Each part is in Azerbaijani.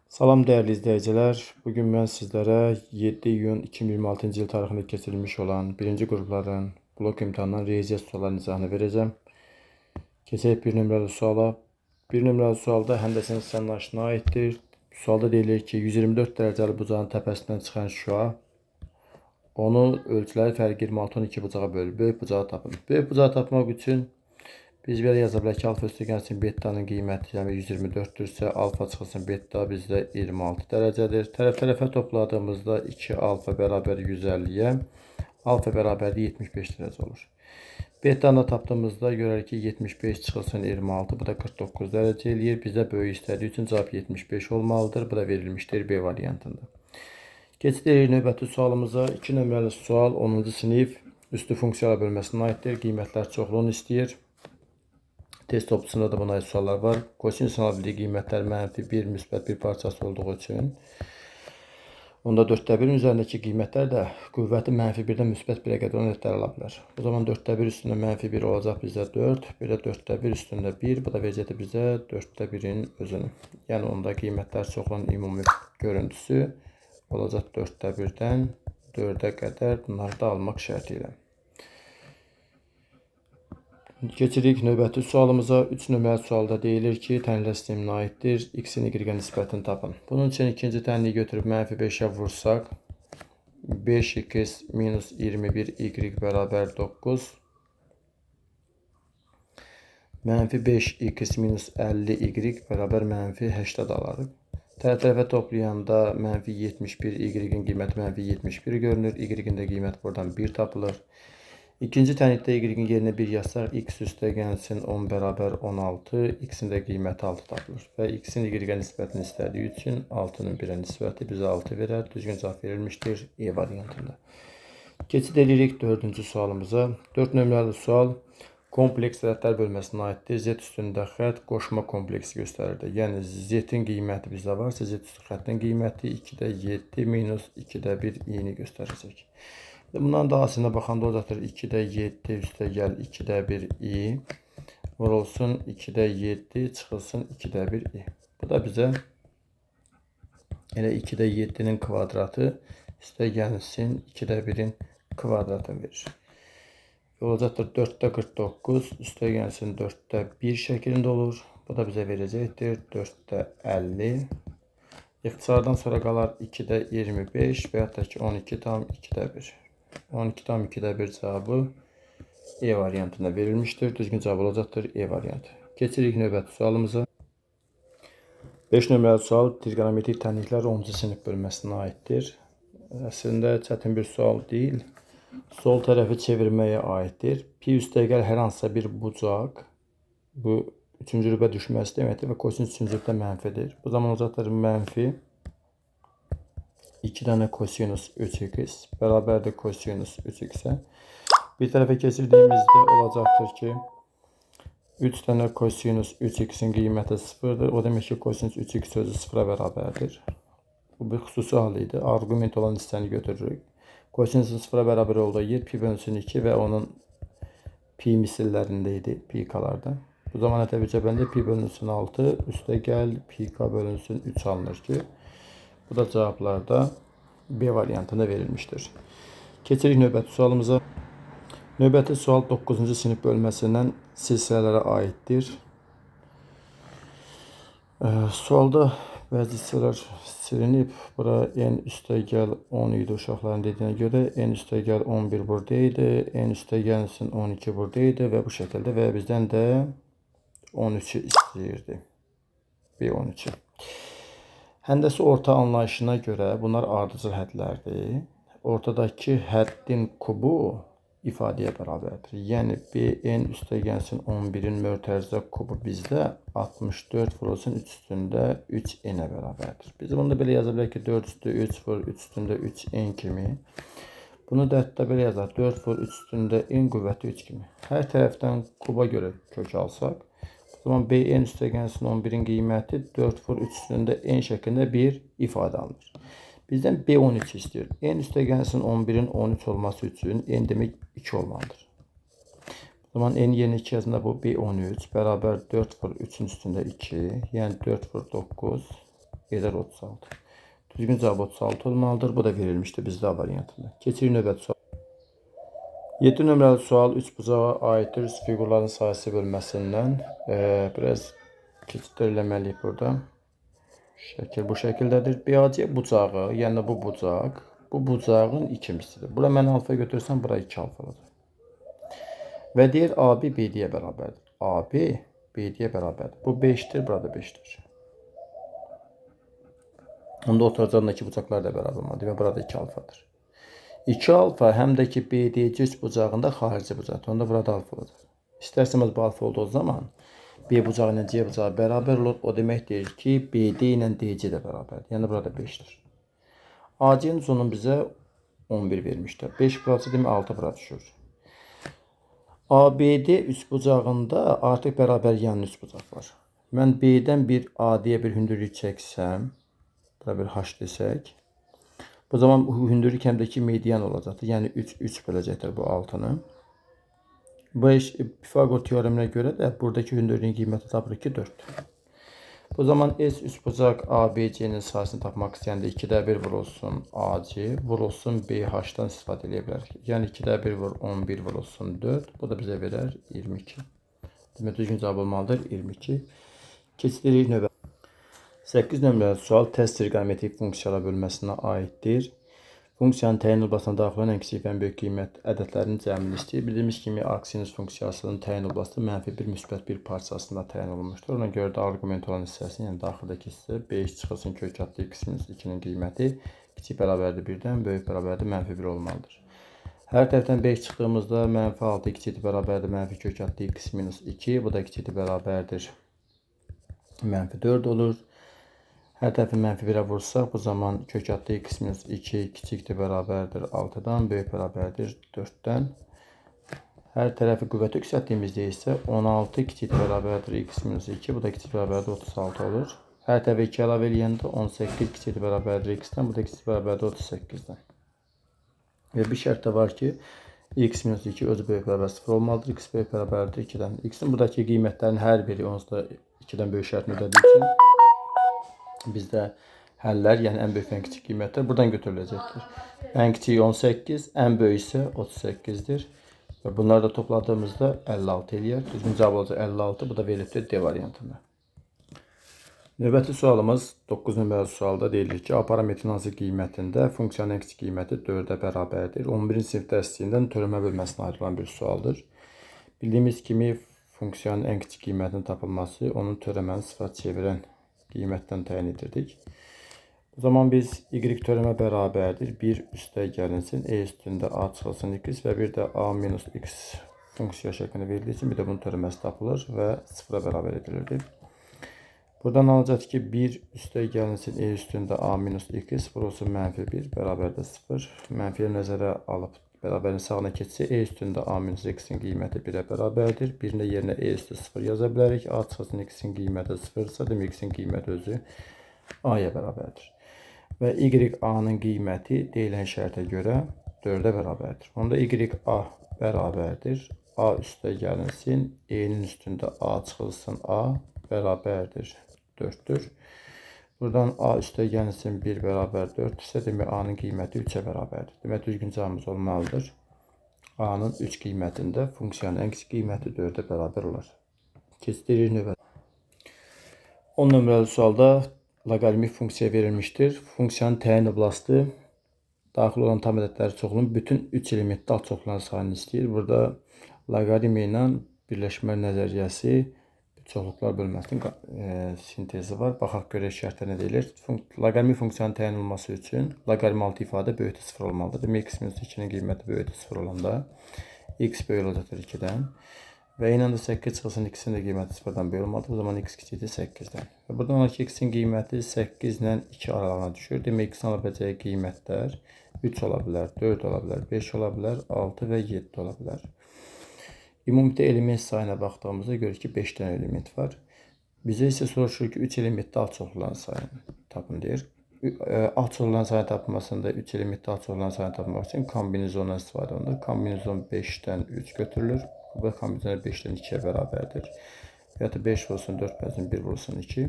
Salam dəyərli izləyicilər. Bugün mən sizlərə 7 iyun 2026-cı il tarixində keçirilmiş olan birinci qrupların blok imtahanından riyaziyyat suallarının izahını verəcəm. Keçək bir nömrəli suala. Bir nömrəli sualda həndəsin hissənin aiddir. Sualda deyilir ki, 124 dərəcəli bucağın təpəsindən çıxan şüa onu ölçüləri fərqi 26-12 bucağa bölür. Böyük bucağı tapın. Böyük bucağı tapmaq üçün biz belə yaza bilərik ki, alfa üstə gəlsin betanın qiyməti, yəni 124-dürsə, alfa çıxılsın beta bizdə 26 dərəcədir. Tərəf tərəfə topladığımızda 2 alfa bərabər 150-yə, alfa bərabərdir 75 dərəcə olur. Betanı da tapdığımızda görərik ki, 75 çıxılsın 26, bu da 49 dərəcə eləyir. Bizdə böyük istədiyi üçün cavab 75 olmalıdır. Bu da verilmişdir B variantında. Keçid edirik növbəti sualımıza. 2 nömrəli sual 10-cu sinif üstü funksiyalar bölməsinə aiddir. Qiymətlər çoxluğunu istəyir. Test topçusunda da buna aid suallar var. Kosinüsün ala bildiyi qiymətlər mənfi 1, müsbət 1 parçası olduğu üçün onda 4-də 1-in üzərindəki qiymətlər də qüvvəti mənfi 1-dən müsbət 1-ə qədər olan ədədlər ala bilər. O zaman 4-də 1 üstündə mənfi 1 olacaq bizdə 4, bir də 4-də 1 üstündə 1, bu da verəcəkdir bizə 4-də 1-in özünü. Yəni onda qiymətlər çoxluğunun ümumi görüntüsü olacaq 4-də 1-dən 4-ə qədər bunları da almaq şərti ilə. Keçirik növbəti sualımıza. 3 nömrəli sualda deyilir ki, tənliklər sisteminə aiddir. X-in Y-ə nisbətini tapın. Bunun üçün ikinci tənliyi götürüb mənfi 5-ə vursaq, 5x minus 21y bərabər 9. Mənfi 5x minus 50y bərabər mənfi 80 alarıq. Tərəf tərəfə toplayanda mənfi 71 y-in qiyməti mənfi 71 görünür. Y-in də qiyməti buradan 1 tapılır. İkinci tənlikdə y-in yerinə 1 yazsaq, x üstə gəlsin 10 bərabər 16, x-in də qiyməti 6 tapılır. Və x-in y-ə nisbətini istədiyi üçün 6-nın 1-ə nisbəti bizə 6 verər. Düzgün cavab verilmişdir E variantında. Keçid edirik dördüncü sualımıza. 4 nömrəli sual kompleks ədədlər bölməsinə aiddir. Z üstündə xətt qoşma kompleksi göstərirdi. Yəni Z-in qiyməti bizdə varsa, Z üstü xəttin qiyməti 2-də 7 minus 2-də 1 i-ni göstərəcək. Bundan daha əslində baxanda olacaqdır 2-də 7 üstə gəl 2-də 1 i vurulsun 2-də 7 çıxılsın 2-də 1 i. Bu da bizə elə 2-də 7-nin kvadratı üstə gəlsin 2-də 1-in kvadratını verir. Olacaqdır 4-də 49 üstə gəlsin 4-də 1 şəklində olur. Bu da bizə verəcəkdir 4-də 50. İxtisardan sonra qalar 2-də 25 və ya da ki 12,2-də 1. 12,2-də 1 cavabı E variantında verilmişdir. Düzgün cavab olacaqdır E variantı. Keçirik növbəti sualımıza. 5 nömrəli sual trigonometrik tənliklər 10-cu sinif bölməsinə aiddir. Əslində çətin bir sual deyil. Sol tərəfi çevirməyə aiddir. Pi üstəgəl hər hansısa bir bucaq bu üçüncü rübə düşməsi deməkdir və kosinüs üçüncü rübdə mənfidir. Bu zaman olacaqdır mənfi 2 dənə kosinus 3x bərabərdir kosinus 3x-ə. Bir tərəfə keçirdiyimizdə olacaqdır ki, 3 dənə kosinus 3x-in qiyməti 0-dır. O demək ki, kosinus 3x sözü 0-a bərabərdir. Bu bir xüsusi hal idi. Arqument olan hissəni götürürük. Kosinusun 0-a bərabər olduğu yer pi bölünsün 2 və onun pi misillərində idi, pi k-larda. Bu zaman təbii cəbəndə pi bölünsün 6, üstə gəl pi k bölünsün 3 alınır ki, bu da cavablarda B variantında verilmişdir. Keçirik növbəti sualımıza. Növbəti sual 9-cu sinif bölməsindən silsilələrə aiddir. Sualda bəzi hissələr silinib. Bura n üstə gəl 10 idi uşaqların dediyinə görə. N üstə gəl 11 burada idi. N üstə gəlsin 12 burada idi və bu şəkildə və bizdən də 13-ü istəyirdi. B13-ü. Həndəsi orta anlayışına görə bunlar ardıcıl hədlərdir. Ortadakı həddin kubu ifadəyə bərabərdir. Yəni BN üstə gəlsin 11-in mötərizə kubu bizdə 64 vurulsun 3 üstündə 3n-ə bərabərdir. Biz bunu da belə yaza bilərik ki, 4 üstü 3 vur 3 üstündə 3n kimi. Bunu da hətta belə yazaq. 4 vur 3 üstündə n qüvvəti 3 kimi. Hər tərəfdən kuba görə kök alsaq, o zaman BN üstə gəlsin 11-in qiyməti 4 vur 3 üstündə n şəklində bir ifadə alınır. Bizdən B13 istəyir. N üstə gəlsin 11-in 13 olması üçün n demək 2 olmalıdır. O zaman n yerinə 2 yazında bu B13 bərabər 4 vur 3-ün üstündə 2, yəni 4 vur 9. Edər 36. Düzgün cavab 36 olmalıdır. Bu da verilmişdir bizdə A variantında. Keçirik növbəti sual. 7 nömrəli sual 3 bucağa aiddir. Fiqurların sahəsi bölməsindən. Biraz keçidlər eləməliyik burada. Şəkil bu şəkildədir. BAC bucağı, yəni bu bucaq, bu bucağın 2 mislidir. Bura mən alfa götürsəm, bura 2 alfa olacaq. Və deyir AB BD-yə bərabərdir. AB BD-yə bərabərdir. Bu 5-dir, burada 5-dir. Onda oturacağındakı bucaqlar da bərabər olmalıdır. Demək, burada 2 alfadır. 2 alfa həm də ki BDC üç bucağında xarici bucaqdır. Onda burada alfa olacaq. İstərsəniz bu alfa olduğu zaman B bucağı ilə C bucağı bərabər olur. O demək deyir ki, BD ilə DC də bərabərdir. Yəni burada 5-dir. AC-nin uzunluğunu bizə 11 vermişdir. 5 burası demək 6 bura düşür. ABD üç bucağında artıq bərabər yan üç bucaq var. Mən B-dən bir AD-yə bir hündürlük çəksəm, bura bir H desək, bu zaman bu hündürlük həm də ki median olacaqdır. Yəni 3, 3 böləcəkdir bu 6-nı. Bu iş Pifagor teoreminə görə də buradakı hündürlüyün qiyməti tapırıq ki 4. Bu zaman S üçbucaq ABC-nin sahəsini tapmaq istəyəndə 2-də 1 vurulsun AC, vurulsun BH-dan istifadə edə bilərik. Yəni 2-də 1 vur 11 vurulsun 4. Bu da bizə verər 22. Demək, düzgün cavab olmalıdır 22. Keçirik növbə. 8 nömrəli sual tərs triqonometrik funksiyalar bölməsinə aiddir. Funksiyanın təyin oblasına daxil olan ən kiçik və ən böyük qiymət ədədlərinin cəmini istəyir. Bildiyimiz kimi arcsinus funksiyasının təyin oblası -1 +1 parçasında təyin olunmuşdur. Ona görə də arqument olan hissəsinin, yəni daxildəki hissə 5 çıxılsın kök adlı x minus 2-nin qiyməti kiçik bərabərdir 1-dən, böyük bərabərdir -1 olmalıdır. Hər tərəfdən 5 çıxdığımızda -6 kiçikdir bərabərdir mənfi kök adlı x minus 2. Bu da kiçikdir bərabərdir -4 olur. Hər tərəfi -1-ə vursaq, bu zaman kök adlı x minus 2 kiçikdir bərabərdir 6-dan, böyük bərabərdir 4-dən. Hər tərəfi qüvvəti yüksəltdiyimizdə isə 16 kiçikdir bərabərdir x minus 2, bu da kiçik bərabərdir 36 olur. Hər tərəfə 2 əlavə eləyəndə 18 kiçikdir bərabərdir x-dən, bu da kiçik bərabərdir 38-dən. Və bir şərt də var ki, x minus 2 özü böyük bərabər 0 olmalıdır, x böyük bərabərdir 2-dən. X-in buradakı qiymətlərin hər biri onsuz da 2-dən böyük şərtini ödədiyi üçün bizdə həllər, yəni ən böyük və ən kiçik qiymətlər buradan götürüləcəkdir. Ən kiçiyi 18, ən böyük isə 38-dir. Və bunları da topladığımızda 56 eləyər. Düzgün cavab olacaq 56. Bu da verilibdir D variantında. Növbəti sualımız 9 nömrəli sualda deyilir ki, A parametrinin hansı qiymətində funksiyanın ən kiçik qiyməti 4-ə bərabərdir. 11-ci sinif dərsliyindən törəmə bölməsinə aid olan bir sualdır. Bildiyimiz kimi funksiyanın ən kiçik qiymətinin tapılması onun törəməni sıfıra çevirən qiymətdən təyin edirdik. O zaman biz y törəmə bərabərdir. 1 üstə gəlinsin, e üstündə a çıxılsın x və bir də a minus x funksiya şəklində verildiyi üçün bir də bunun törəməsi tapılır və sıfıra bərabər edilirdi. Buradan alacaq ki, 1 üstə gəlinsin, e üstündə a minus x vurulsun -1 bərabərdir 0. Mənfiyə nəzərə alıb bərabərin sağına keçsə, e üstündə a minus x-in qiyməti 1-ə bərabərdir. Birinin də yerinə e üstü 0 yaza bilərik. A çıxılsın x-in qiyməti 0-sa, demək x-in qiyməti özü a-ya bərabərdir. Və y a-nın qiyməti deyilən şərtə görə 4-ə bərabərdir. Onda y a bərabərdir. A üstə gəlinsin, e-nin üstündə a çıxılsın a bərabərdir 4-dür. Buradan a üstə gəlinsin 1 bərabər 4 isə demək a-nın qiyməti 3-ə bərabərdir. Demək düzgün cavabımız olmalıdır. A-nın 3 qiymətində funksiyanın ən kiçik qiyməti 4-ə bərabər olar. Keçirik növbət. 10 nömrəli sualda loqaritmik funksiya verilmişdir. Funksiyanın təyin oblastı daxil olan tam ədədləri çoxluğun bütün 3 elementdə alt çoxluğun sayını istəyir. Burada loqaritmiya ilə birləşmə nəzəriyyəsi çoxluqlar bölməsinin sintezi var. Baxaq görək şərtlər nə deyilir. Loqaritmik funksiyanın təyin olunması üçün loqaritm altı ifadə böyükdür 0 olmalıdır. Demək x minus 2-nin qiyməti böyükdür 0 olanda x böyük olacaqdır 2-dən. Və eyni anda 8 çıxılsın x-in də qiyməti 0-dan böyük olmalıdır. O zaman x kiçikdir 8-dən. Və buradan olar ki, x-in qiyməti 8 ilə 2 aralığına düşür. Demək x-in ala biləcəyi qiymətlər 3 ola bilər, 4 ola bilər, 5 ola bilər, 6 və 7 ola bilər. Ümumilikdə element sayına baxdığımızda görürük ki, 5 dənə element var. Bizə isə soruşur ki, 3 elementdə alt çoxluğun sayını tapın deyir. Alt çoxluğun sayını tapılmasında 3 elementdə alt çoxluğun sayını tapmaq üçün kombinizondan istifadə olunur. Kombinizon 5-dən 3 götürülür. Bu kombinizon 5-dən 2-yə bərabərdir. Və ya da 5 vurulsun 4 bölsün 1 vurulsun 2.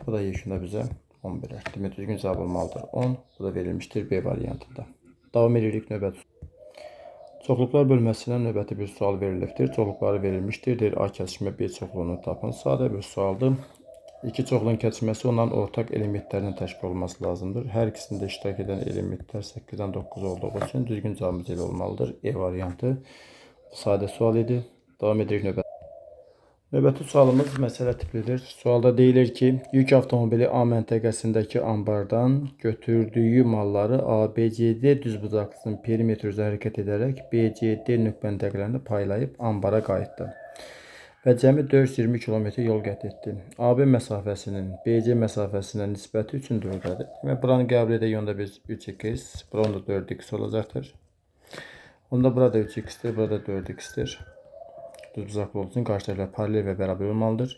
Bu da yekunda bizə 10 verər. Demək, düzgün cavab olmalıdır 10. Bu da verilmişdir B variantında. Davam edirik növbəti. Çoxluqlar bölməsindən növbəti bir sual verilibdir. Çoxluqları verilmişdir. Deyir, A kəsişmə B çoxluğunu tapın. Sadə bir sualdır. İki çoxluğun kəsişməsi onların ortaq elementlərindən təşkil olması lazımdır. Hər ikisində iştirak edən elementlər 8-dən 9 olduğu üçün düzgün cavabımız elə olmalıdır. E variantı. Sadə sual idi. Davam edirik növbəti. Növbəti sualımız məsələ tiplidir. Sualda deyilir ki, yük avtomobili A məntəqəsindəki ambardan götürdüyü malları ABCD düzbucaqlısının perimetri üzrə hərəkət edərək BCD nöqtə məntəqələrini paylayıb ambara qayıtdı və cəmi 420 km yol qət etdi. AB məsafəsinin BC məsafəsinə nisbəti 3-ün 4-ədir. Demək, buranı qəbul edək, onda biz 3x, buranın da 4x olacaqdır. Onda burada 3x-dir, burada 4x-dir. Düzbucaqlı olduğu üçün qarşı tərəflər paralel və bərabər olmalıdır.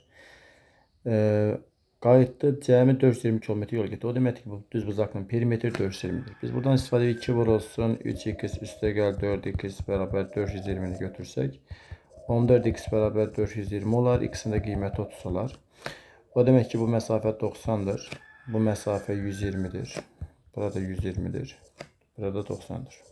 Qayıtdı, cəmi 420 km yol getdi. O deməkdir ki, bu düzbucaqlının perimetri 420-dir. Biz buradan istifadə edək 2 vurulsun, 3x üstəgəl 4x bərabər 420-ni götürsək, 14x bərabər 420 olar, x-in də qiyməti 30 olar. O demək ki, bu məsafə 90-dır, bu məsafə 120-dir, burada 120-dir, burada 90-dır.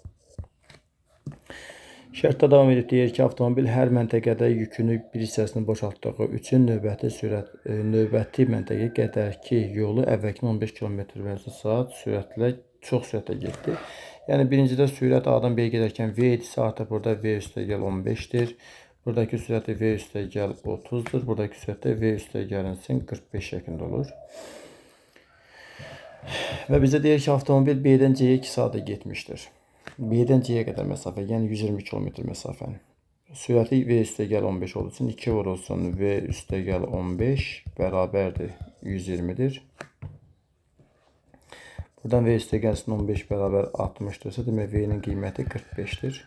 Şərtdə davam edib deyir ki, avtomobil hər məntəqədə yükünü bir hissəsini boşaltdığı üçün növbəti məntəqəyə qədərki yolu əvvəlki 15 km/saat sürətlə çox sürətlə getdi. Yəni birincidə sürət A-dan B-yə gedərkən V idisə artıq burada V üstəgəl 15-dir. Buradakı sürəti V üstəgəl 30-dur. Buradakı sürət də V üstəgəlinsin 45 şəklində olur. Və bizə deyir ki, avtomobil B-dən C-yə 2 saata getmişdir. B-dən C-yə qədər məsafə, yəni 120 km məsafəni. Sürəti V üstəgəl 15 olduğu üçün 2 vurulsun V üstəgəl 15 bərabərdir 120-dir. Buradan V üstəgəlsin 15 bərabər 60-dırsa, demək V-nin qiyməti 45-dir.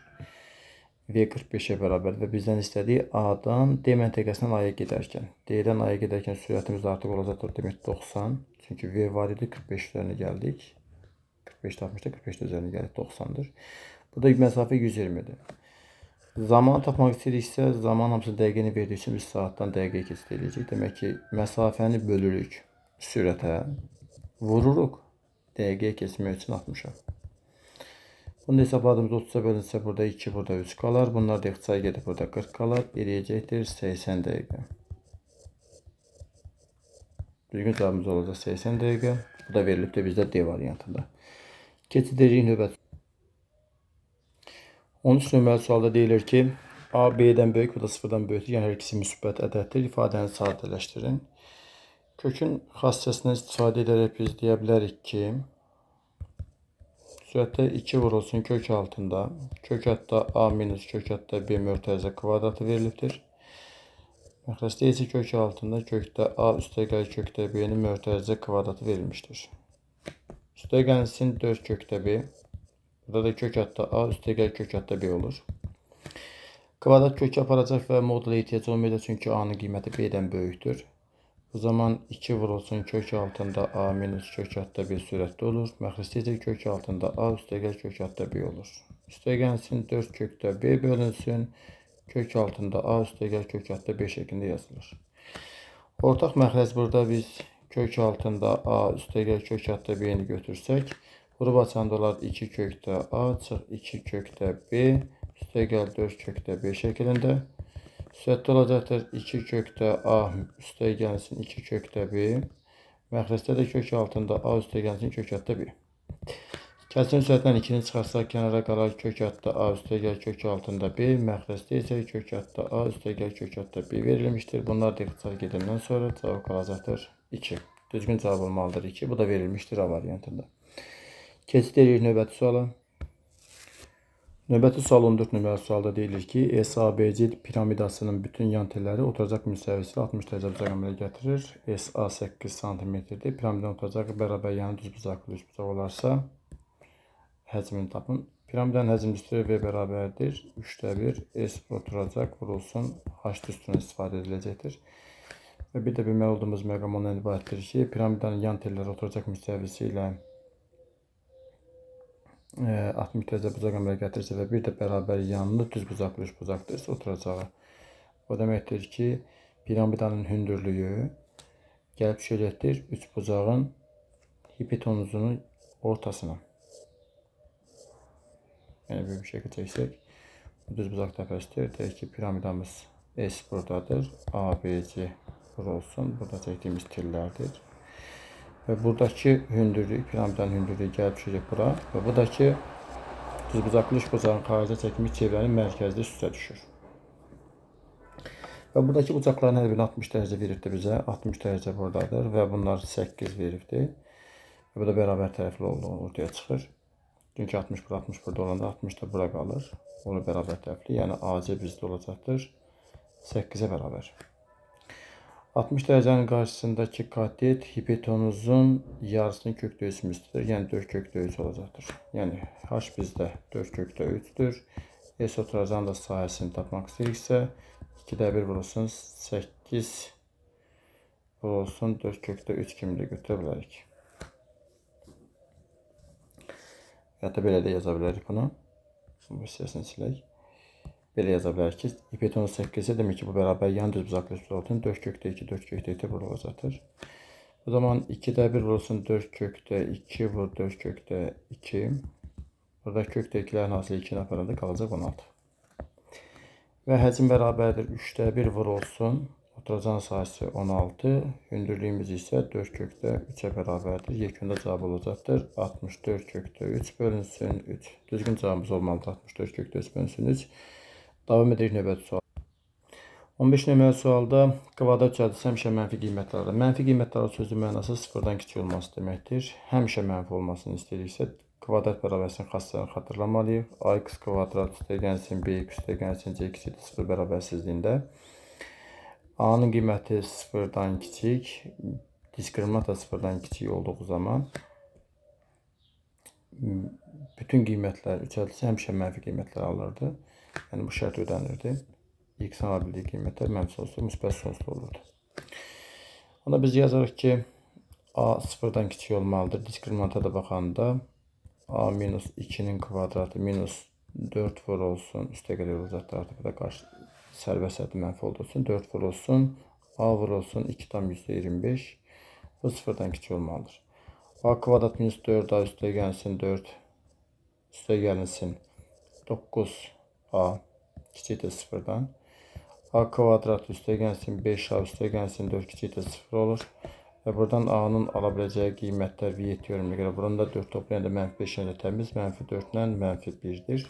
V 45-ə bərabər və bizdən istədiyi A-dan D məntəqəsindən A-ya gedərkən. D-dən A-ya gedərkən sürətimiz artıq olacaqdır, demək 90. Çünki V var idi, 45 üzərinə gəldik. 45 60-da 45 üzərinə gəldik, 90-dır. Burada məsafə 120-dir. Zamanı tapmaq istəyiriksə, zaman hamısı dəqiqəni verdiyi üçün biz saatdan dəqiqəyə keçid edəcəyik. Demək ki, məsafəni bölürük sürətə, vururuq dəqiqəyə keçmək üçün 60-a. Bunu da hesabladığımız 30-a bölünsə burada 2, burada 3 qalar. Bunlar da ixtisar gedib burada 40 qalar. Eləyəcəkdir 80 dəqiqə. Düzgün cavabımız olacaq 80 dəqiqə. Bu da verilibdir bizdə D variantında. Keçid edirik növbəti. 13 nömrəli sualda deyilir ki, A B-dən böyük, bu da 0-dan böyükdür. Yəni hər ikisi müsbət ədəddir. İfadəni sadələşdirin. Kökün xassəsindən istifadə edərək biz deyə bilərik ki, sürətdə 2 vurulsun kök altında, kök adda A minus kök adda B mötərizə kvadratı verilibdir. Məxrəcdə isə kök altında kökdə A üstəgəl kökdə B-nin mötərizə kvadratı verilmişdir. Üstəgəlsin 4 kökdə B. Burada da kök adda A üstəgəl kök adda B olur. Kvadrat kökü aparacaq və modula ehtiyac olmayacaq çünki A-nın qiyməti B-dən böyükdür. Bu zaman 2 vurulsun kök altında A minus kök adda B sürətdə olur. Məxrəcdə isə kök altında A üstəgəl kök adda B olur. Üstəgəlsin 4 kökdə B bölünsün. Kök altında A üstəgəl kök adda B şəklində yazılır. Ortaq məxrəc burada biz kök altında A üstəgəl kök adda B-ni götürsək, vurub açanda olar 2 kökdə A çıx 2 kökdə B üstəgəl 4 kökdə B şəklində. Sürətdə olacaqdır 2 kökdə A üstəgəlsin 2 kökdə B. Məxrəcdə də kök altında A üstəgəlsin kök adda B. Kəsin sürətlə 2-ni çıxarsaq kənara qalar kök adda A üstəgəl kök altında B. Məxrəcdə isə kök adda A üstəgəl kök adda B verilmişdir. Bunlar da ixtisar gedəndən sonra cavab qalacaqdır 2. Düzgün cavab olmalıdır 2. Bu da verilmişdir A variantında. Keçid edirik növbəti suala. Növbəti sual 14 nömrəli sualda deyilir ki, SABC piramidasının bütün yan telləri oturacaq müsavisi ilə 60 dərəcə bucaq əmələ gətirir. SA 8 sm-dir. Piramidanın oturacağı bərabər yanı düzbucaqlı üçbucaq olarsa, həcmini tapın. Piramidanın həcm düsturu V bərabərdir. 3-də 1 S oturacaq vurulsun H düsturundan istifadə ediləcəkdir. Və bir də bilməli olduğumuz məqam ondan ibarətdir ki, piramidanın yan telləri oturacaq müsavisi ilə 60 dərəcə bucaq əmələ gətirirsə və bir də bərabər yanlı düzbucaqlı üçbucaqdırsa oturacağı. O deməkdir ki, piramidanın hündürlüyü gəlib düşəcəkdir üçbucağın hipotenuzunun ortasına. Yəni bir şəkil çəksək, bu düzbucaq təpəsidir. Deyək ki, piramidamız S buradadır. A, B, C bura olsun. Burada çəkdiyimiz tillərdir. Və buradakı hündürlük, piramidanın hündürlüyü gəlib düşəcək bura. Və buradakı düzbucaqlı üçbucağın xaricə çəkilmiş çevrənin mərkəzdə üst-üstə düşür. Və buradakı bucaqların hər birini 60 dərəcə veribdir bizə. 60 dərəcə buradadır və bunlar 8 veribdir. Və bu da bərabər tərəfli olduğu ortaya çıxır. Çünki 60 bura, 60 burada olanda 60 da bura qalır. Onu bərabər tərəfli. Yəni AC bizdə olacaqdır 8-ə bərabər. 60 dərəcənin qarşısındakı katet hipotenuzun yarısının kökdə 3 mislidir. Yəni 4 kökdə 3 olacaqdır. Yəni H bizdə 4 kökdə 3-dür. S oturacağın da sahəsini tapmaq istəyiriksə 2-də 1 vurulsun 8 vurulsun 4 kökdə 3 kimi də götürə bilərik. Ya da belə də yaza bilərik bunu. Bu hissəsini silək. Belə yaza bilərik ki, hipotenuz 8-ə demək ki, bu bərabər yan düzbucaqlı üçbucağın 4 kökdə 2, 4 kökdə 2 burada olacaqdır. O zaman 2-də 1 vurulsun 4 kökdə 2 vur 4 kökdə 2. Burada kökdə 2-lərin hasili 2-ni aparanda qalacaq 16. Və həcm bərabərdir 3-də 1 vurulsun. Oturacağın sahəsi 16, hündürlüyümüz isə 4 kökdə 3-ə bərabərdir. Yekunda cavab olacaqdır. 64 kökdə 3 bölünsün 3. Düzgün cavabımız olmalıdır. 64 kökdə 3 bölünsün 3. Davam edirik növbəti sual. 15 nömrəli sualda kvadrat cədisi həmişə mənfi qiymətlərdir. Mənfi qiymətlər sözün mənası sıfırdan kiçik olması deməkdir. Həmişə mənfi olmasını istəyiriksə kvadrat bərabərsinin xassələrini xatırlamalıyıq. Ax kvadrat üstə gəlsin, bx üstə gəlsin, c kiçikdir 0 bərabərsizliyində. A-nın qiyməti sıfırdan kiçik, diskriminant da sıfırdan kiçik olduğu zaman bütün qiymətlər 3 ədlisi həmişə mənfi qiymətlər alırdı. Yəni bu şərt ödənirdi. X-in ala bildiyi qiymətlər mənfi sonsuz, müsbət sonsuz olurdu. Onda biz yazarıq ki, A sıfırdan kiçik olmalıdır. Diskriminanta da baxanda A minus 2-nin kvadratı minus 4 vurulsun. Üstə qədər olacaqdır artıq bu da qarşı sərbəst həddi mənfi olduğu üçün 4 vurulsun. A vurulsun 2,25. Bu sıfırdan kiçik olmalıdır. A kvadrat minus 4A üstə gəlsin 4 üstə gəlinsin 9A kiçikdir sıfırdan. A kvadrat üstə gəlsin 5A üstə gəlsin 4 kiçikdir 0 olur. Və buradan A-nın ala biləcəyi qiymətlər V teoremine görə buranı da 4 toplayanda mənfi 5 ilə təmiz, mənfi 4 ilə mənfi 1-dir.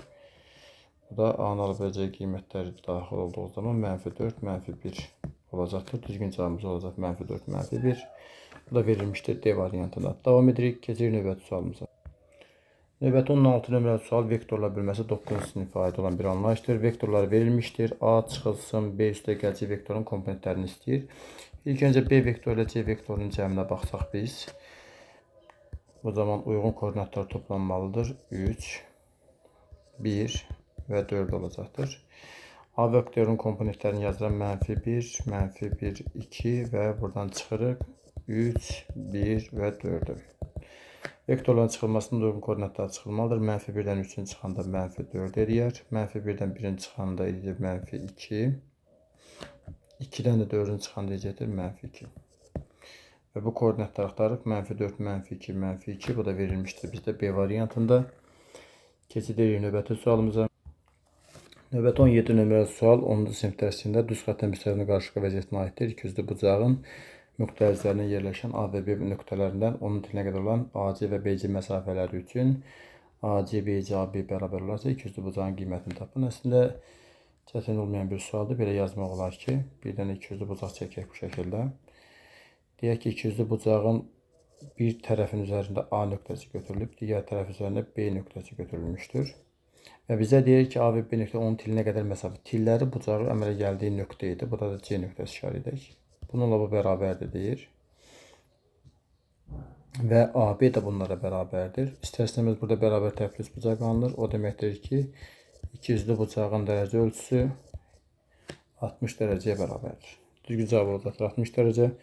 Bu da A-nın ala biləcəyi qiymətlər daxil olduğu zaman mənfi 4, mənfi 1 olacaqdır. Düzgün cavabımız olacaq mənfi 4, mənfi 1. Bu da verilmişdir D variantında. Davam edirik, keçirik növbəti sualımıza. Növbəti 16 nömrəli sual vektorlar bölməsi 9-cu sinifə aid olan bir anlayışdır. Vektorlar verilmişdir. A çıxılsın, B üstə gələcək vektorun komponentlərini istəyir. İlk öncə B vektoru ilə C vektorunun cəminə baxsaq biz, o zaman uyğun koordinatlar toplanmalıdır. 3, 1 və 4 olacaqdır. A vektorunun komponentlərini yazıram. Mənfi 1, mənfi 1, 2 və buradan çıxırıq. 3, 1 və 4-ü. Vektorların çıxılmasında uyğun koordinatlar çıxılmalıdır. Mənfi 1-dən 3-ün çıxanda mənfi 4 eləyər. Mənfi 1-dən 1-in çıxanda eləyir mənfi 2. 2-dən də 4-ün çıxanda eləyəcəkdir mənfi 2. Və bu koordinatları axtarırıq. Mənfi 4, mənfi 2, mənfi 2. Bu da verilmişdir bizdə B variantında. Keçid edirik növbəti sualımıza. Növbəti 17 nömrəli sual 10-cu sinif dərsində düz xəttən müstəvinin qarışıqlı vəziyyətinə aiddir. İkiyüzlü bucağın nöqtə üzərində yerləşən A və B nöqtələrindən onun tilinə qədər olan AC və BC məsafələri üçün AC, BC, AB bərabər olarsa ikiyüzlü bucağın qiymətini tapın. Əslində çətin olmayan bir sualdır. Belə yazmaq olar ki, bir dənə ikiyüzlü bucaq çəkək bu şəkildə. Deyək ki, ikiyüzlü bucağın bir tərəfin üzərində A nöqtəsi götürülüb, digər tərəf üzərində B nöqtəsi götürülmüşdür. Və bizə deyir ki, A və B nöqtə onun tilinə qədər məsafə. Tilləri bucağı əmələ gəldiyi nöqtə idi. Burada da C nöqtəsi işarə edək. Bununla bu bərabərdir deyir. Və AB də bunlara bərabərdir. İstər-istəməz burada bərabər tərəfli bucaq alınır. O deməkdir ki, ikiyüzlü bucağın dərəcə ölçüsü 60 dərəcəyə bərabərdir. Düzgün cavab olacaqdır 60 dərəcə.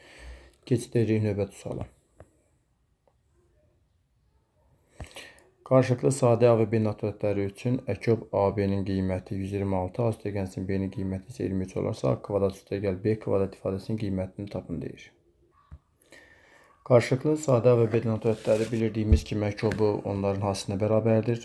Keçid edirik növbəti suala. Qarşılıqlı sadə A və B nöqtələri üçün əkob AB-nin qiyməti 126, A üstə gəlsin B-nin qiyməti isə 23 olarsa, A kvadrat üstə gəl B kvadrat ifadəsinin qiymətini tapın deyir. Qarşılıqlı sadə A və B ədədləri bildirdiyimiz kimi məkobu onların hasilinə bərabərdir.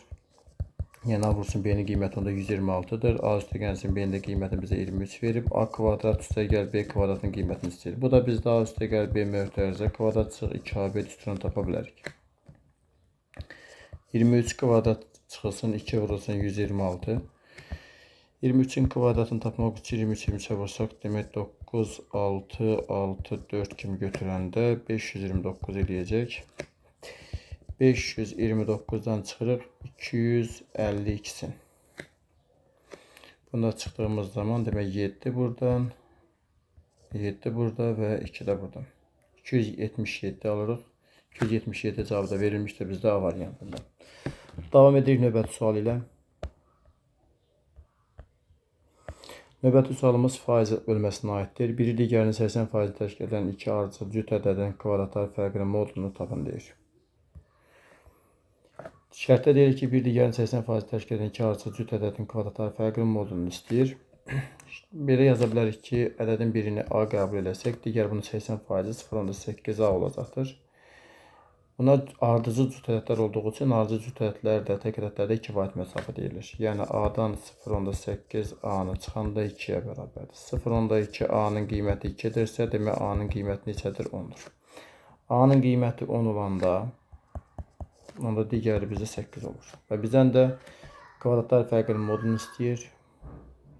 Yəni A vursun B-nin qiyməti onda 126-dır. A üstəgəlsin B-nin də qiymətini bizə 23 verib. A kvadrat üstəgəl B kvadratının qiymətini istəyir. Bu da bizdə A üstəgəl B mötərizə kvadrat çıx 2AB düsturunu tapa bilərik. 23 kvadrat çıxılsın 2 vurulsun 126. 23-ün kvadratını tapmaq üçün 23 23-ə vursaq, demək 9, 6, 6, 4 kimi götürəndə 529 eləyəcək. 529-dan çıxırıq 252-sin. Bunda çıxdığımız zaman demək 7 buradan, 7 burada və 2 də buradan. 277 alırıq. 277 cavabı da verilmişdir bizdə A variantında. Davam edirik növbəti sual ilə. Növbəti sualımız faiz bölməsinə aiddir. Biri digərinin 80% təşkil edən iki ardıcıl cüt ədədin kvadratlar fərqinin modulunu tapın deyir. Şərtdə deyir ki, bir digərinin 80% təşkil edən iki ardıcıl cüt ədədin kvadratlar fərqinin modulunu istəyir. Belə yaza bilərik ki, ədədin birini A qəbul eləsək, digər bunun 80% 0,8A olacaqdır. Bunlar ardıcıl cüt ədədlər olduğu üçün ardıcıl cüt ədədlər də tək ədədlərdə 2 vahid məsafə deyilir. Yəni A-dan 0,8 A-nı çıxanda 2-yə bərabərdir. 0,2 A-nın qiyməti 2-dirsə, demək A-nın qiyməti neçədir? 10-dur. A-nın qiyməti 10 olanda, onda digəri bizdə 8 olur. Və bizdən də kvadratlar fərqinin modunu istəyir.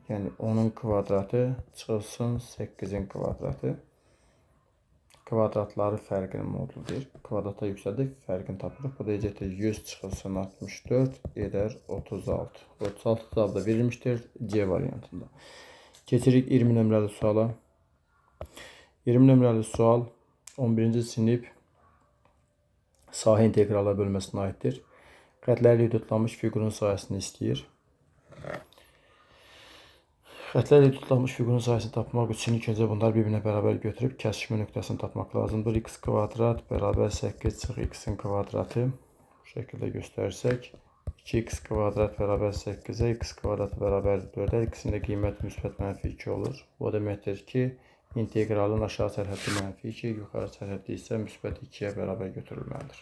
Yəni 10-un kvadratı çıxılsın 8-in kvadratı. Kvadratları fərqinin modulu deyir. Kvadrata yüksəldik, fərqini tapırıq. Bu da deyəcəkdir 100 çıxılsın 64 edər 36. 36 cavabı da verilmişdir C variantında. Keçirik 20 nömrəli suala. 20 nömrəli sual 11-ci sinif sahə inteqrallar bölməsinə aiddir. Xətlərlə hüdudlanmış fiqurun sahəsini istəyir. Xətlərlə hüdudlanmış fiqurun sahəsini tapmaq üçün ilk öncə bunları bir-birinə bərabər götürüb kəsişmə nöqtəsini tapmaq lazımdır. X kvadrat bərabər 8 çıx x-in kvadratı. Bu şəkildə göstərsək. 2x kvadrat bərabər 8-ə, x kvadratı bərabər 4-ə, x-in də qiyməti müsbət mənfi 2 olur. Bu o deməkdir ki, inteqralın aşağı sərhəddi mənfi 2, yuxarı sərhəddi isə müsbət 2-yə bərabər götürülməlidir.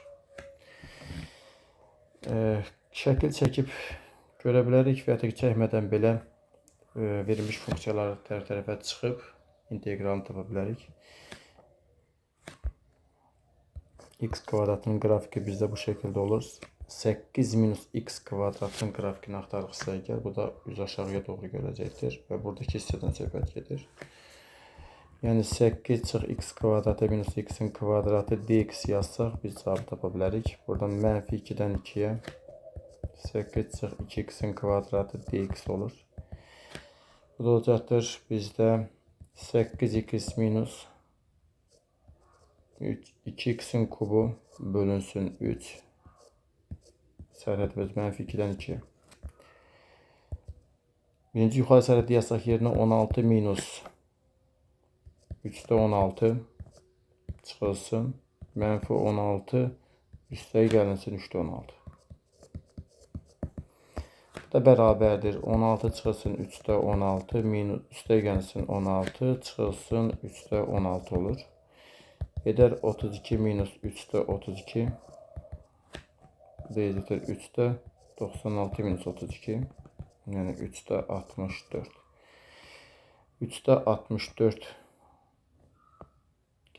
Şəkil çəkib görə bilərik və ya da çəkmədən belə verilmiş funksiyalar tərəf-tərəfə çıxıb inteqralını tapa bilərik. X kvadratının qrafiki bizdə bu şəkildə olur. 8 minus x kvadratının qrafikini axtarırıqsa əgər, bu da üz aşağıya doğru görəcəkdir və buradakı hissədən söhbət gedir. Yəni 8 çıx x kvadratı minus x-in kvadratı dx yazsaq biz cavabı tapa bilərik. Buradan mənfi 2-dən 2-yə 8 çıx 2x-in kvadratı dx olur. Bu da olacaqdır bizdə 8x minus 2x-in kubu bölünsün 3. Sərhədimiz mənfi 2-dən 2. Birinci yuxarı sərhəddi yazsaq yerinə 16 minus 3-də 16 çıxılsın. Mənfi 16 üstə gəlinsin 3-də 16. Bu da bərabərdir. 16 çıxılsın 3-də 16 minus üstə gəlsin 16 çıxılsın 3-də 16 olur. Edər 32 minus 3-də 32. Bu da edəcəkdir 3-də 96 minus 32. Yəni 3-də 64. 3-də 64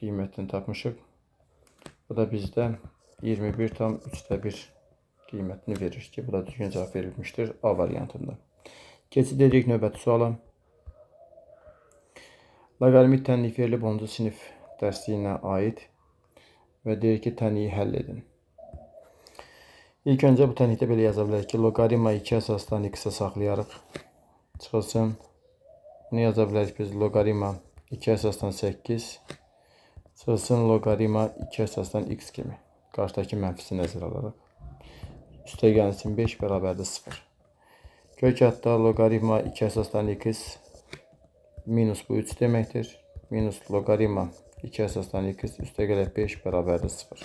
qiymətini tapmışıq. Bu da bizdə 21,3 1 qiymətini verir ki, bu da düzgün cavab verilmişdir A variantında. Keçid edirik növbəti suala. Loqaritmik tənlik verilib 10-cu sinif dərsliyinə aid və deyir ki, tənliyi həll edin. İlk öncə bu tənlikdə belə yaza bilərik ki, loqaritma 2 əsasdan x-ə saxlayarıq. Çıxılsın. Bunu yaza bilərik biz loqaritma 2 əsasdan 8. Çıxılsın loqaritma 2 əsasdan x kimi. Qarşıdakı mənfisi nəzərə alaraq. Üstə gəlsin 5 bərabərdir 0. Kök adda loqaritma 2 əsasdan x minus bu 3 deməkdir. Minus loqaritma 2 əsasdan x üstə gələk 5 bərabərdir 0.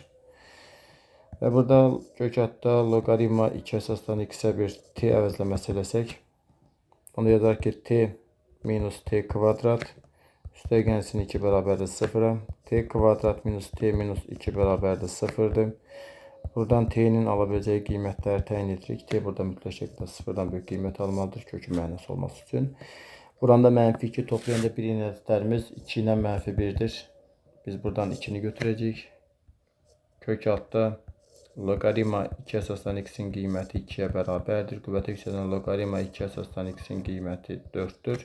Və burada kök adda loqaritma 2 əsasdan x-ə bir t əvəzləməsi eləsək, onu yazar ki, t minus t kvadrat Üstə gəlsin 2 bərabərdir 0-a. T kvadrat minus T minus 2 bərabərdir 0-dır. Buradan T-nin ala biləcəyi qiymətləri təyin edirik. T burada mütləq şəkildə 0-dan böyük qiymət almalıdır, kökün mənası olması üçün. Buranda mənfi 2 toplayanda bir yeni ədədlərimiz 2 ilə mənfi 1-dir. Biz buradan 2-ni götürəcəyik. Kök altda loqaritma 2 əsasdan x-in qiyməti 2-yə bərabərdir. Qüvvətə yüksələn loqaritma 2 əsasdan x-in qiyməti 4-dür.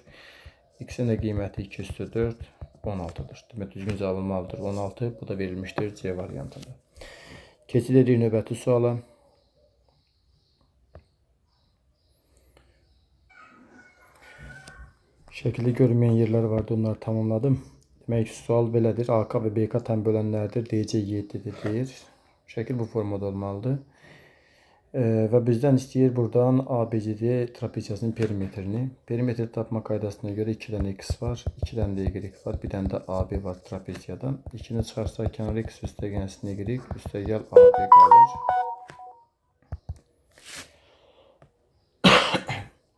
X-in də qiyməti 2 üstü 4, 16-dır. Demək, düzgün cavab olmalıdır 16. Bu da verilmişdir C variantında. Keçid edirik növbəti suala. Şəkildə görünməyən yerlər vardı, onları tamamladım. Demək ki, sual belədir. AK və BK tən bölənlərdir. DC 7-dir deyir. Şəkil bu formada olmalıdır. Və bizdən istəyir buradan ABCD trapeziyasının perimetrini. Perimetri tapma qaydasına görə 2 dənə x var, 2 dənə də y var, 1 dənə də AB var trapeziyadan. 2-ni çıxarsaq kənar x üstə gəlsin y, üstə gəl AB qalır.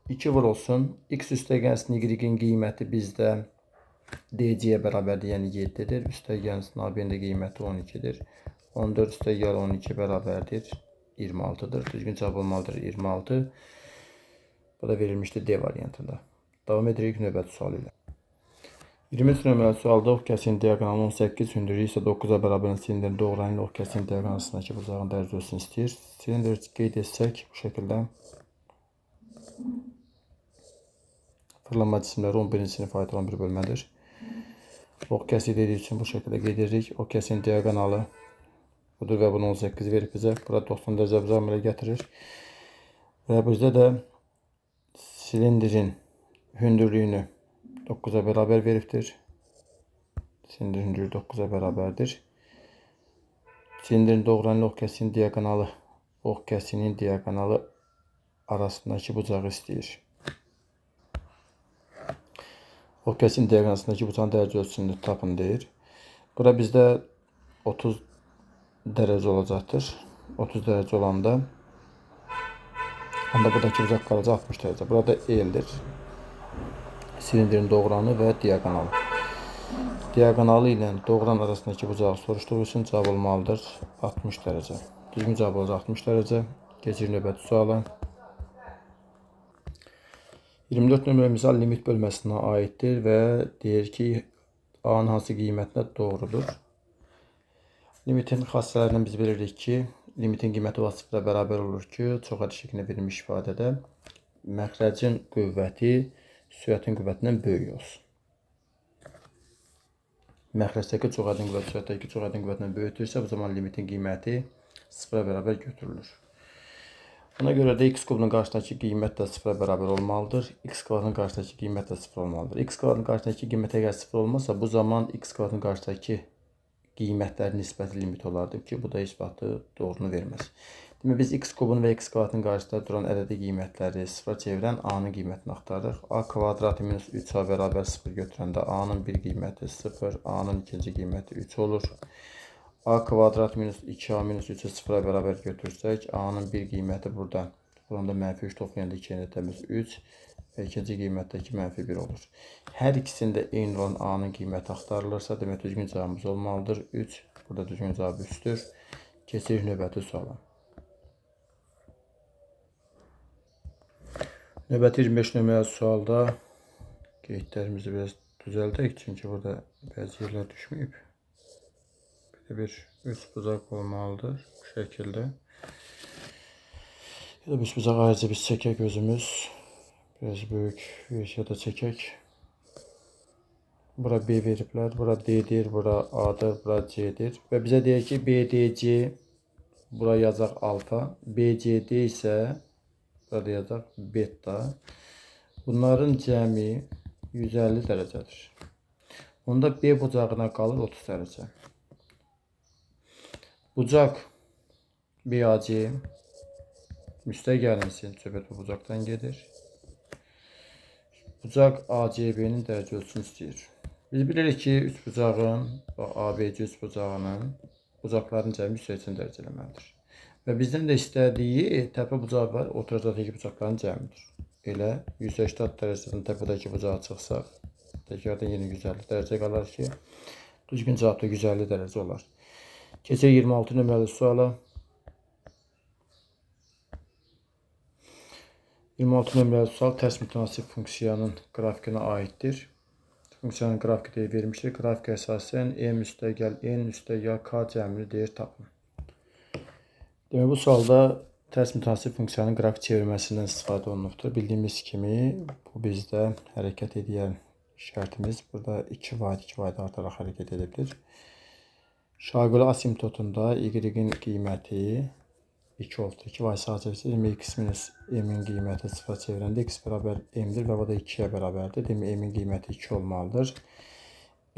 2 vurulsun. X üstə gəlsin y-in qiyməti bizdə DC-yə bərabərdir, yəni 7-dir. Üstə gəlsin AB-nin də qiyməti 12-dir. 14 üstə gəl 12 bərabərdir 26-dır. Düzgün cavab olmalıdır 26. Bu da verilmişdir D variantında. Davam edirik növbəti sual ilə. 23 nömrəli sualda ox kəsin diaqonalı 18, hündürlüyü isə 9-a bərabər silindirin doğranı ilə ox kəsin diaqonalı arasındakı bucağın dərəcə ölçüsünü istəyir. Silindir qeyd etsək bu şəkildə. Fırlanma cisimləri 11-ci sinif aid olan bir bölmədir. Ox kəsiyi dediyi üçün bu şəkildə qeyd edirik. Ox kəsin diaqonalı budur və bunu 18 verib bizə. Burada 90 dərəcə bucaq əmələ gətirir. Və bizdə də silindirin hündürlüyünü 9-a bərabər veribdir. Silindirin hündürlüyü 9-a bərabərdir. Silindirin doğranı ox kəsiyinin diaqonalı, arasındakı bucağı istəyir. Ox kəsiyinin diaqonalındakı bucağın dərəcə ölçüsünü tapın deyir. Bura bizdə 30 dərəcə olacaqdır. 30 dərəcə olanda onda buradakı bucaq qalacaq 60 dərəcə. Burada L-dir. Silindirin doğranı və diaqonalı. Diaqonalı ilə doğran arasındakı bucağı soruşduğu üçün cavab olmalıdır 60 dərəcə. Düzgün cavab olacaq 60 dərəcə. Keçirik növbəti suala. 24 nömrə misal limit bölməsinə aiddir və deyir ki, A-nın hansı qiymətinə doğrudur. Limitin xassələrindən biz bilirik ki, limitin qiyməti vasıfla bərabər olur ki, çox ədəd şəklində verilmiş ifadədə məxrəcin qüvvəti sürətin qüvvətindən böyük olsun. Məxrəcdəki çox ədədin qüvvəti sürətdəki çox ədədin qüvvətindən böyükdürsə, bu zaman limitin qiyməti 0-a bərabər götürülür. Ona görə də x kubunun qarşısındakı qiymət də 0-a bərabər olmalıdır. X kvadratının qarşısındakı qiymət də 0 olmalıdır. X kvadratının qarşısındakı qiymət əgər 0 olmazsa, bu zaman x kvadratının qarşısındakı qiymətlərin nisbəti limit olardı ki, bu da heç vaxt doğrunu verməz. Demək, biz x kubun və x kvadratının qarşısında duran ədədi qiymətləri 0-a çevirən a-nın qiymətini axtarırıq. A kvadratı minus 3a bərabər 0 götürəndə a-nın bir qiyməti 0, a-nın ikinci qiyməti 3 olur. A kvadrat minus 2a minus 3-ü 0-a bərabər götürsək, a-nın bir qiyməti burada. Buranda mənfi 3 toplayanda 2 təmiz 3 və ikinci qiymətdəki mənfi 1 olur. Hər ikisində eyni olan a-nın qiyməti axtarılırsa, demək düzgün cavabımız olmalıdır. 3. Burada düzgün cavab 3-dür. Keçirik növbəti suala. Növbəti 25 nömrəli sualda qeydlərimizi biraz düzəldək. Çünki burada bəzi yerlər düşməyib. Belə bir üç bucaq olmalıdır bu şəkildə. Ya da üç bucaq ayrıca biz çəkək özümüz. Biraz böyük versiyada çəkək. Bura B veriblər, bura D-dir, bura A-dır, bura C-dir. Və bizə deyir ki, BDC, bura yazacaq alfa, BCD isə burada yazacaq beta. Bunların cəmi 150 dərəcədir. Onda B bucağına qalır 30 dərəcə. Bucaq BAC müstəq gəlinsin, söhbət bu bucaqdan gedir. Bucaq ACB-nin dərəcə ölçüsünü istəyir. Biz bilirik ki, üç bucağın, ABC üç bucağının bucaqların cəmi 180 dərəcə eləməlidir. Və bizdən də istədiyi təpə bucağı var, oturacaqdakı bucaqların cəmidir. Elə 180 dərəcədən təpədəki bucağa çıxsaq, Təkrardan yenə 150 dərəcə qalar ki, düzgün cavab da 150 dərəcə olar. Keçək 26 nömrəli suala. 26 nömrəli sual tərs mütənasib funksiyanın qrafikinə aiddir. Funksiyanın qrafiki deyə vermişdir. Qrafik əsasən m üstəgəl n üstəgəl k cəmini deyir tapın. Demək, bu sualda tərs mütənasib funksiyanın qrafik çevirməsindən istifadə olunubdur. Bildiyimiz kimi bu bizdə hərəkət edən şərtimiz burada 2 vahid 2 vahid artaraq hərəkət edibdir. Şaquli asimptotunda y-in qiyməti 2 oldu. 2 vahid sağa çevirsə, x minus m-in qiyməti sıfıra çevirəndə x bərabər m-dir və bu da 2-yə bərabərdir. Demək, m-in qiyməti 2 olmalıdır.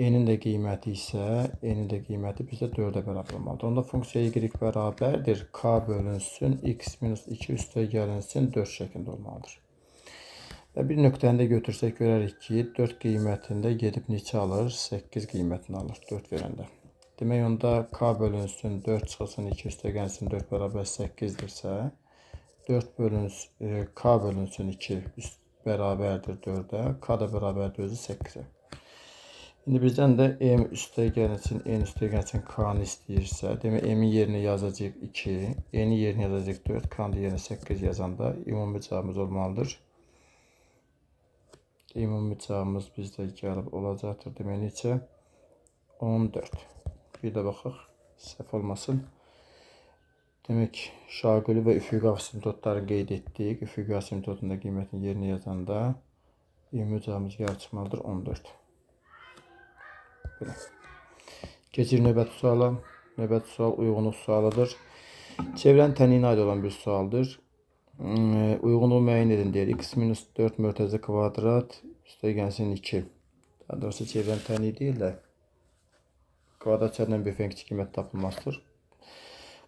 N-in də qiyməti isə, n-in də qiyməti bizdə 4-ə bərabər olmalıdır. Onda funksiya y bərabərdir. K bölünsün, x minus 2 üstə gəlinsin 4 şəklində olmalıdır. Və bir nöqtəni də götürsək görərik ki, 4 qiymətində gedib neçə alır? 8 qiymətini alır 4 verəndə. Demək, onda k bölünsün, 4 çıxılsın, 2 üstə gəlsin, 4 bərabər 8-dirsə, 4 bölünsün, k bölünsün 2 üst bərabərdir 4-ə, k da bərabərdir özü 8-ə. İndi bizdən də m üstə gəlinsin, n üstə gəlinsin, k-nı istəyirsə, demək m-in yerinə yazacaq 2, n-in yerinə yazacaq 4, k-nın yerinə 8 yazanda ümumi cavabımız olmalıdır. Ümumi cavabımız bizdə gəlib olacaqdır. Demək, neçə? 14. Bir də baxaq, səhv olmasın. Demək, şaquli və üfüqi asimptotları qeyd etdik. Üfüqi asimptotun da qiymətini yerinə yazanda ümumi cavabımız gəlib çıxmalıdır 14. Belə. Keçirik növbəti suala. Növbəti sual uyğunluq sualıdır. Çevrənin tənliyinə aid olan bir sualdır. Uyğunluğu müəyyən edin deyir. X minus 4 mörtəzə kvadrat üstə gəlsin 2. Daha doğrusu çevrənin tənliyi deyil də kvadrat çərindən böyük ən kiçik qiymət tapılmasıdır.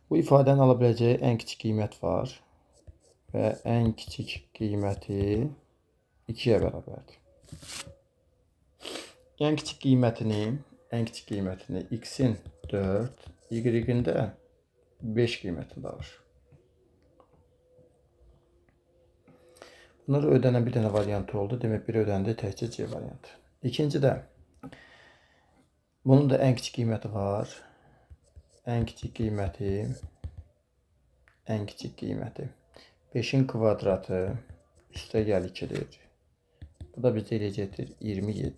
Bu ifadənin ala biləcəyi ən kiçik qiymət var və ən kiçik qiyməti 2-yə bərabərdir. Ən kiçik qiymətini x-in 4, y-in də 5 qiymətində alır. Bunlar ödənən bir dənə variantı oldu. Demək, bir ödəndi təkcə C variantı. İkinci də bunun da ən kiçik qiyməti var. Ən kiçik qiyməti 5-in kvadratı üstə gəl 2-dir. Bu da bizə eləyəcəkdir 27.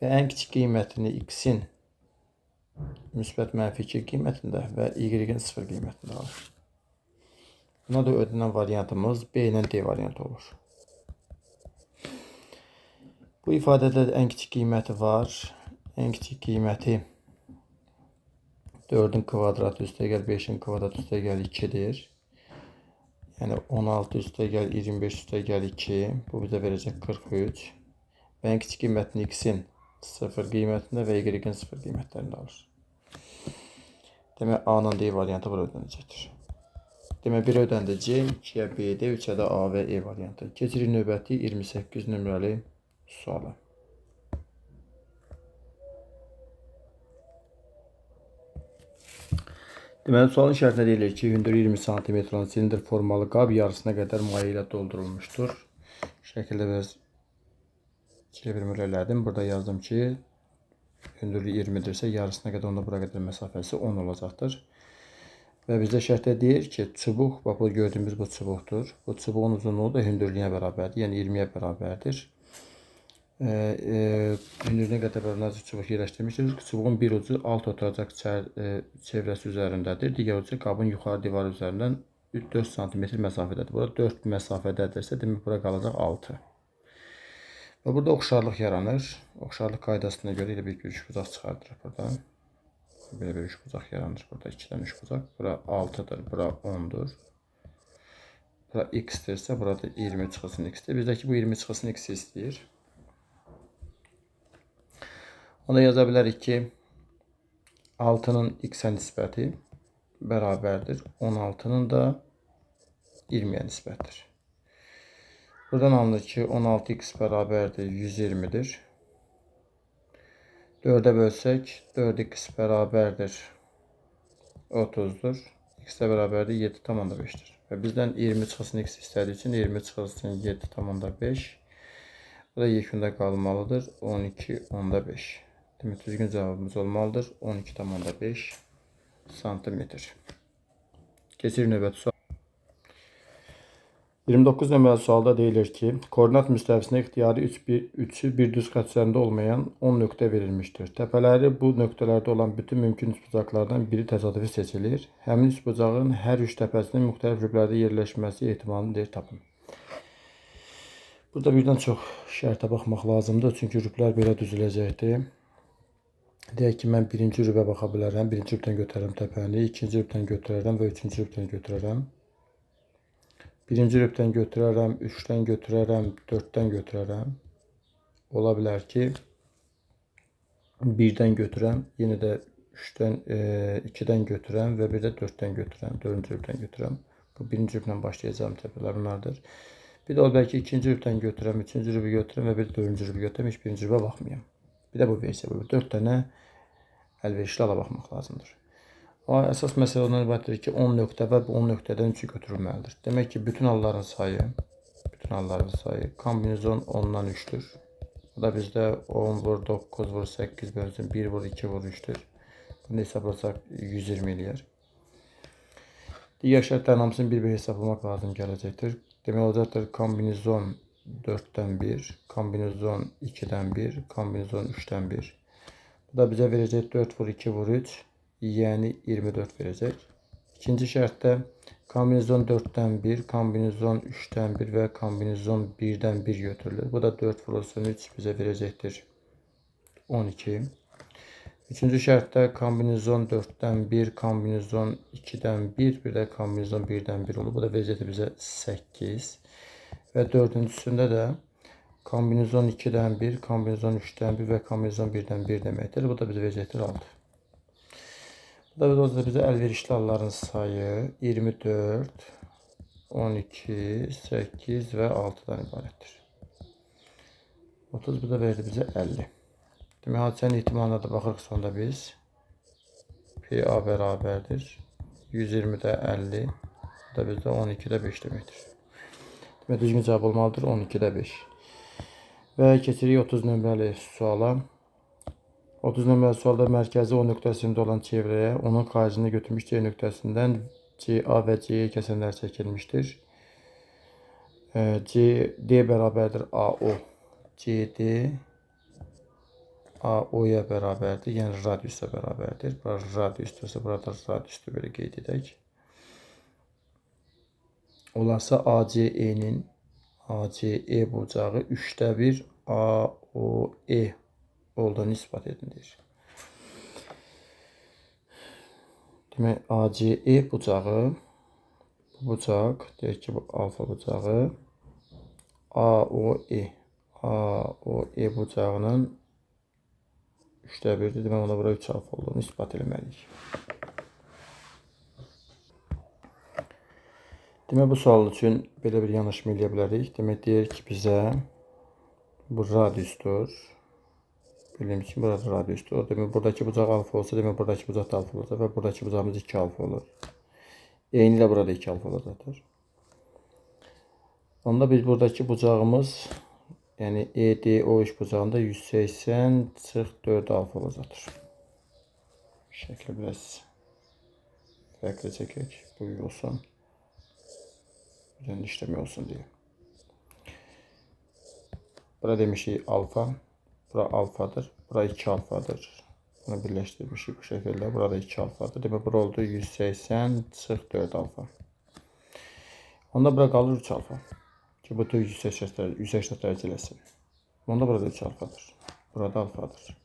Və ən kiçik qiymətini x-in müsbət mənfi 2 qiymətində və y-in 0 qiymətində alır. Buna da ödənən variantımız B ilə D variantı olur. Bu ifadədə də ən kiçik qiyməti var. Ən kiçik qiyməti 4-ün kvadratı üstə gəl 5-in kvadratı üstə gəl 2-dir. Yəni 16 üstə gəl 25 üstə gəl 2. Bu bizə verəcək 43. Və ən kiçik qiymətini x-in 0 qiymətində və y-in 0 qiymətlərində alır. Demək, A ilə D variantı bura ödənəcəkdir. Demək, 1-ə ödəndi C, 2-yə B, D, 3-ə də A və E variantı. Keçirik növbəti 28 nömrəli suala. Deməli, sualın şərtində deyilir ki, hündürlüyü 20 sm olan silindr formalı qab yarısına qədər maye ilə doldurulmuşdur. Şəkildə biraz çevirmələr elədim. Burada yazdım ki, hündürlüyü 20-dirsə, yarısına qədər onda bura qədər məsafəsi 10 olacaqdır. Və bizdə şərtdə deyir ki, çubuq, bax bu gördüyümüz bu çubuqdur. Bu çubuğun uzunluğu da hündürlüyünə bərabərdir, yəni 20-yə bərabərdir. Hündürlüyünə qədər bərabər çubuq yerləşdirmişdir. Çubuğun bir ucu alt oturacaq çevrəsi üzərindədir. Digər ucu qabın yuxarı divarı üzərindən 4 sm məsafədədir. Burada 4 məsafədədirsə, demək bura qalacaq 6. Və burada oxşarlıq yaranır. Oxşarlıq qaydasına görə elə bir üçbucaq çıxardırıq burada. Belə bir üçbucaq yaranır burada. 2 dənə üçbucaq. Bura 6-dır, bura 10-dur. Bura x-dirsə, burada 20 çıxılsın x-dir. Bizdəki bu 20 çıxılsın x-i istəyir. Onda yaza bilərik ki, 6-nın x-ə nisbəti bərabərdir. 16-nın da 20-yə nisbətdir. Buradan alınır ki, 16x bərabərdir 120-dir. 4-ə bölsək, 4x bərabərdir 30-dur. X də bərabərdir 7,5-dir. Və bizdən 20 çıxılsın x istədiyi üçün 20 çıxılsın 7,5. Bu da yekunda qalmalıdır 12,5. Demək, düzgün cavabımız olmalıdır 12,5 santimetr. Keçirik növbəti sual. 29 nömrəli sualda deyilir ki, koordinat müstəvisində ixtiyari 3-ü bir düz xətt üzərində olmayan 10 nöqtə verilmişdir. Təpələri bu nöqtələrdə olan bütün mümkün üçbucaqlardan biri təsadüfi seçilir. Həmin üçbucağın hər üç təpəsinin müxtəlif rüblərdə yerləşməsi ehtimalını deyir, tapın. Burada birdən çox şərtə baxmaq lazımdır, çünki rüblər belə düzüləcəkdir. Deyək ki, mən birinci rübə baxa bilərəm. Birinci rübdən götürərəm təpəni, ikinci rübdən götürərəm və üçüncü rübdən götürərəm. Birinci rübdən götürərəm, 3-dən götürərəm, 4-dən götürərəm. Ola bilər ki, 1-dən götürəm, yenə də 3-dən, 2-dən götürəm və bir də 4-dən götürəm, 4-cü rübdən götürəm. Bu birinci rüblə başlayacağım təpələr bunlardır. Bir də ola bilər ki, ikinci rübdən götürəm, üçüncü rübü götürəm və bir də dördüncü rübü götürəm, heç birinci rübə baxmayam. Bir də bu versiya bu. 4 dənə əlverişli ala baxmaq lazımdır. Amma əsas məsələ ondan ibarətdir ki, 10 nöqtə və bu 10 nöqtədən 3-ü götürülməlidir. Demək ki, bütün halların sayı kombinizon 10-dan 3-dür. Bu da bizdə 10 vur 9 vur 8 bölünsün 1 vur 2 vur 3-dür. Bunu hesablasaq 120 eləyər. Digər şərtlərin hamısını bir-bir hesablamaq lazım gələcəkdir. Demək olacaqdır kombinizon 4-dən 1, kombinizon 2-dən 1, kombinizon 3-dən 1. Bu da bizə verəcək 4 vur 2 vur 3. Yəni 24 verəcək. İkinci şərtdə kombinizon 4-dən 1, kombinizon 3-dən 1 və kombinizon 1-dən 1 götürülür. Bu da 4 vurulsun 3 bizə verəcəkdir 12. Üçüncü şərtdə kombinizon 4-dən 1, kombinizon 2-dən 1, bir də kombinizon 1-dən 1 olur. Bu da verəcəkdir bizə 8. Və dördüncüsündə də kombinizon 2-dən 1, kombinizon 3-dən 1 və kombinizon 1-dən 1 deməkdir. Bu da bizə verəcəkdir 6. Bu da bizə əlverişli halların sayı 24, 12, 8 və 6-dan ibarətdir. 30 bu da verdi bizə 50. Demək, hadisənin ehtimalına da baxırıq sonda biz. PA bərabərdir. 120-də 50. Bu da bizdə 12-də 5 deməkdir. Demək, düzgün cavab olmalıdır 12-də 5. Və keçirik 30 nömrəli suala. 30 nömrəli sualda mərkəzi O nöqtəsində olan çevrəyə onun xaricində götürmüş C nöqtəsindən CA və CE kəsənlər çəkilmişdir. CD bərabərdir AO. CD AO-ya bərabərdir, yəni radiusa bərabərdir. Bura radiusdursa, burada radiusdur, belə qeyd edək. Olarsa ACE-nin ACE bucağı 3-də 1 AOE olduğunu ispat edin deyir. Demək, ACE bucağı, bu bucaq, deyək ki, bu alfa bucağı AOE, AOE bucağının 3-də 1-dir. Demək, ona bura 3 alfa olduğunu ispat eləməliyik. Demək, bu sual üçün belə bir yanaşma eləyə bilərik. Demək, deyir ki, bizə bu radiusdur. Bildiyimiz kimi burada radiusdur. Demək, buradakı bucaq alfa olsa, demək, buradakı bucaq da alfa olacaq və buradakı bucağımız 2 alfa olur. Eyni ilə burada 2 alfa olacaqdır. Onda biz buradakı bucağımız, yəni EDO üç bucağında 180 çıx 4 alfa olacaqdır. Şəkli biraz fərqli çəkək. Böyük olsun. Üzərində işləmək olsun deyə. Bura demişik alfa. Bura alfadır. Bura 2 alfadır. Bunu birləşdirmişik bu şəkildə. Burada 2 alfadır. Demək, bura oldu 180 çıx 4 alfa. Onda bura qalır 3 alfa. Ki, bu tür 180 dərəcə eləsin. Onda burada 3 alfadır. Burada alfadır.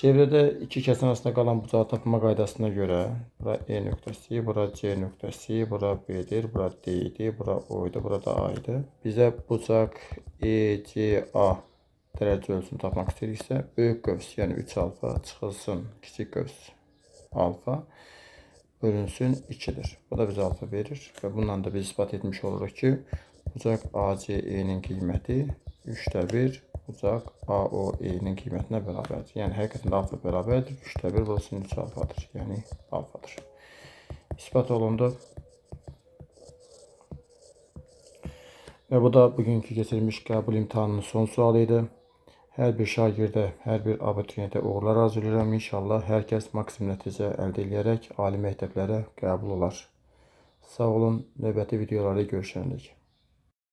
Çevrədə iki kəsin arasında qalan bucağı tapma qaydasına görə bura E nöqtəsi, bura C nöqtəsi, bura B-dir, bura D idi, bura O idi, bura da A idi. Bizə bucaq ECA dərəcə ölçüsünü tapmaq istəyiriksə, böyük qövs, yəni 3 alfa çıxılsın, kiçik qövs alfa bölünsün 2-dir. Bu da bizə alfa verir və bununla da biz isbat etmiş oluruq ki, bucaq ACE-nin qiyməti 3-də 1 bucaq AOE-nin qiymətinə bərabərdir. Yəni həqiqətən də alfa bərabərdir. 3-də 1 vurulsun 3 alfadır. Yəni alfadır. İsbat olundu. Və bu da bugünkü keçirilmiş qəbul imtahanının son sualı idi. Hər bir şagirdə, hər bir abituriyentə uğurlar arzulayıram. İnşallah hər kəs maksimum nəticə əldə eləyərək ali məktəblərə qəbul olar. Sağ olun, növbəti videolarda görüşənədək.